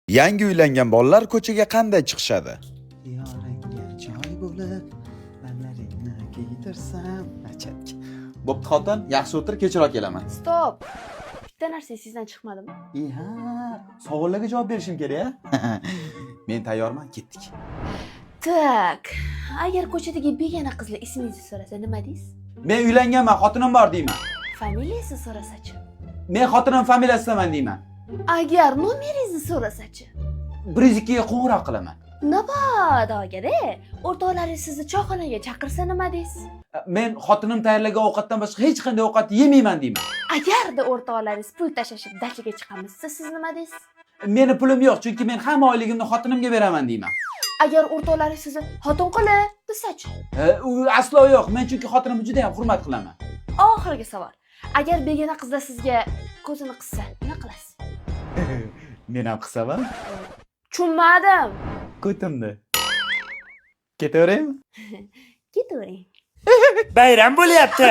Yangi uylangan bolalar ko'chaga qanday chiqishadi? Yoringga joy bo'lib, lablaringni kiydirsam. Achatga. Bo'pti, xotin, yaxshi o'tir, kechroq kelaman. Стоп. Bitta narsa esingizdan chiqmadimi? Iha, savollarga javob berishim kerak, a? Men tayyorman, ketdik. Так. Agar ko'chadagi begona qizlar ismingizni so'rasa, nima deysiz? Men uylanganman, xotinim bor deyman. Familiyasi so'rasachi? Men xotinim familiyasidaman deyman. Agar nomeringizni so'rasachi? 102 ga qo'ng'iroq qilaman. Mabodo agar o'rtoqlaringiz sizni choyxonaga chaqirsa, nima deysiz? Men xotinim tayyorlagan ovqatdan boshqa hech qanday ovqat yemayman deyman. Agarda o'rtoqlaringiz pul tashlashib, dachaga chiqamiz desa, siz nima deysiz? Meni pulim yo'q, chunki men hamma oyligimni xotinimga beraman deyman. Agar o'rtoqlaringiz sizni "Xotin qili" desachi? U aslo yo'q, men chunki xotinimni juda ham hurmat qilaman. Oxirgi savol. Agar begona qizlar sizga ko'zini qissa, nima qilasiz? Men ham qisaman. Tushunmadim. Ko'timni. Ketaveraymi? Ketavering. Bayram bo'lyapti.